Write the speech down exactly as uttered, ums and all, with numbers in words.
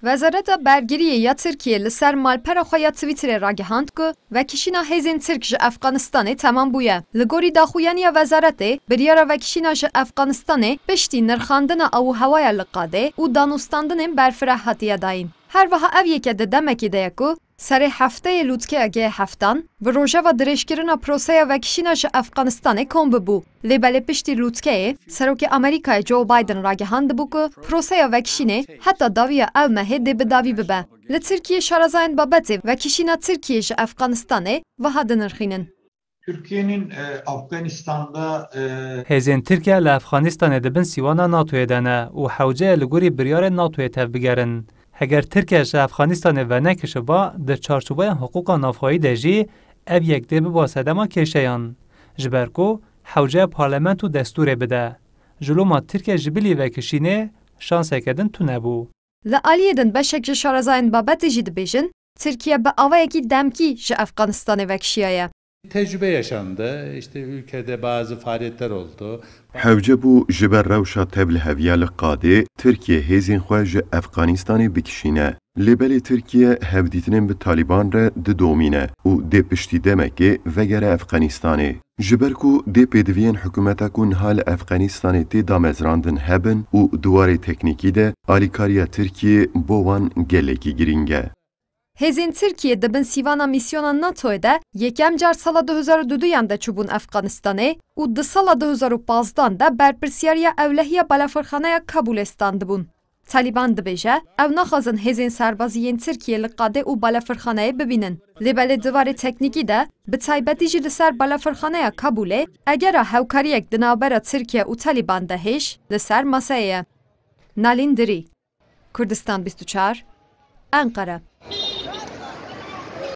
Wezareta Bergiriyê ya Tirkiyê li ser malpera xwe ya Twitterê ragihand ku vekişîna hêzên Tirk ji Efxanistanê temam bûye. Li gorî daxuyaniya wezaretê, biryara vekişîna ji Efxanistanê piştî nirxandina aw û hewaya li qadê û danûstandinên berfireh hatiye dayîn. Her wiha ev yeke di demekê de ye ku serê hefteyê lûtkeya G heftan bi rojeva dirêjkirina proseya vekişîna ji Efxanistanê kom bibû. Lê belê piştî lûtkeyê, Serokê Amerîkayê Joe Biden ragihandibû ku proseya vekişînê heta dawiya ev mehê dê bi dawî bibe. Li Tirkiyê şarezayên babetê vekişîna Tirkiyê ji Efxanistanê wiha dinirxînin. Türkiye'nin e, Afganistan'da e, Hêzên Tirkiye li Efxanistanê di bin sîwana NATO'yê de ne û hewce ye li gorî biryarên NATO'yê tevbigerin. Heger Tirkiye ji Efxanistanê venekişiba, di çarçoveya hiqûqa navxweyî de jî ev yek dê biba sedema kêşeyan. Ji ber ku hewce ye parlament û destûrê bide. Ji loma Tirkiye ji bilî vekişînê şanseke din tune bû. Li aliyê din beşek ji şarezayên babetê jî dibêjin, Tirkiye bi awayekî demkî ji Efxanistanê vekişiyaye. Tecrübe yaşandı. İşte ülkede bazı faaliyetler oldu. Hewce bû ji ber rewşa tevliheviya li qadê Tirkiye hêzên xwe ji Efxanistanê bikişîne. Lê belê Tirkiye hevdîtinên bi Talîban re didomîne û dê piştî demekê vegere Efxanistanê. Ji ber ku dê pêdiviyên hikûmeta ku niha li Efxanistanê tê damezrandin hebin û di warê teknîkî de alîkariya Tirkiyê bo wan gelekî girîng e. Hêzên Tirkiyê di bin sîvana mîsyona NATO'yê de yekem car sala du hezar û duduyan de çûbûn Efxanistanê û di sala du hezar û pazdan de berpirsiyariya ewlehiya balafirxaneya Kabûlê standibûn. Talîban dibêje, ew naxwazin hêzên serbazî yên Tirkiyê li qadê û balafirxaneyê bibînin. Lê belê di warê teknîkî de, bi taybetî jî li ser balafirxaneya Kabûlê, egera hewkariyek di navbera Tirkiye û Talîban de hêj li ser maseyê ye. Nalîn Dirî, Kurdistan bîst û çar, Enqere.